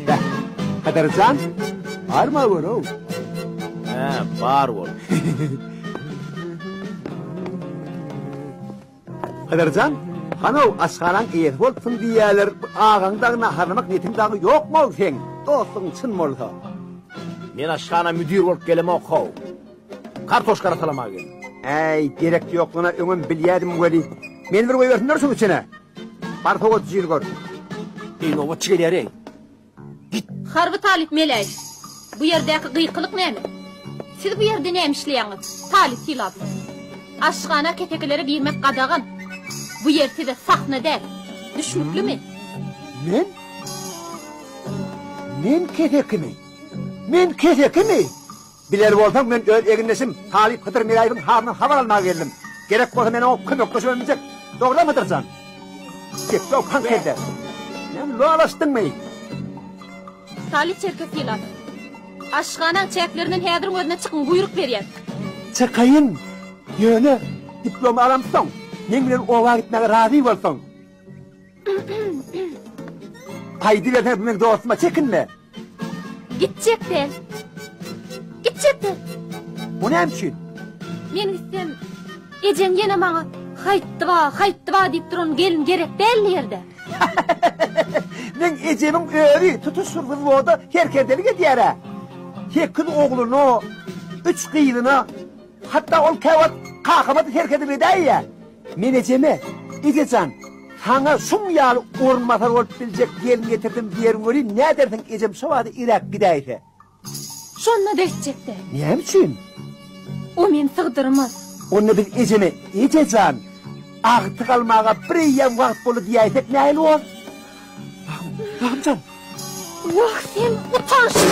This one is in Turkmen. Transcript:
Beh, Hydyr jan, barma gör-ow. Hä, bar bol. Hydyr jan, hanow aşhanaň eýesi bolupsyň diýýäler, bu agaňy dagy naharlamak niýetiň dagy ýokmy-ow seň, dostlugyň çyn bolsa? Men aşhana müdir bolup gelemok-how. Kartoşka arasalamaga geldim. Äý, gerek ýoklugyna öňem bilýädim weli, meni bir goýbersinler şuň içine. Bar sowadyjyny gör. Eý, nobatçy gelýär-eý. Git. Harby talyp Meläýew, bu ýerdäki gykylyk näme? Siz bu ýerde näme işleýäňiz, talyp Sylaply? Aşhana kesekilere girmek gadagan. Bu ýer size sahna däl. Düşnüklimi? Men? Men kesekimi? Men kesekimi? Biler bolsaň, men öz egindeşim talyp Hydyr Meläýewiň halyndan habar almaga geldim. Gerek bolsa men oňa kömekleşibem biljek. Dogrudanmy Hydyr jan? Gepläw paňk elde. Näme lolaşdyňmy? Talyp Çerkez Sylap. Aşhanaň çäklerinden häziriň özünde çykyň, buýruk berýän. Çykaýyn. Ýöne diplomy alamsoň, meň bilen oba gitmäge razy bolsaň. Aýdybersene bu meň dostuma, çekinme. Gitjek däl. Gitjek däl. O näme üçin? Men gitsem, ejeň ýene maňa haýtdyba, haýtdyba diýip duran gelin gerek däl diýer-dä. Meň ejemiň özi tutuş bir wzwoda serkerdelik edýär-ä. Sekiz ogluna, üç gyzyna, hatda ol käwagt kakama-da serkerdelik edäýýär. Men ejeme, Eje jan, saňa şuň ýaly orunbasar bolup biljek gelin getirdim diýerin welin, nädersiň ejem şo bada iräk gidäýse. Şonda-da etjek däl. Näme üçin? O meni sygdyrmaz. Onda biz ejeme, Eje jan, agtyk almaga bireýýäm wagt boldy diýäýsek nähili bolar? Wah, Wahym jan! Wah, sen utançsyz!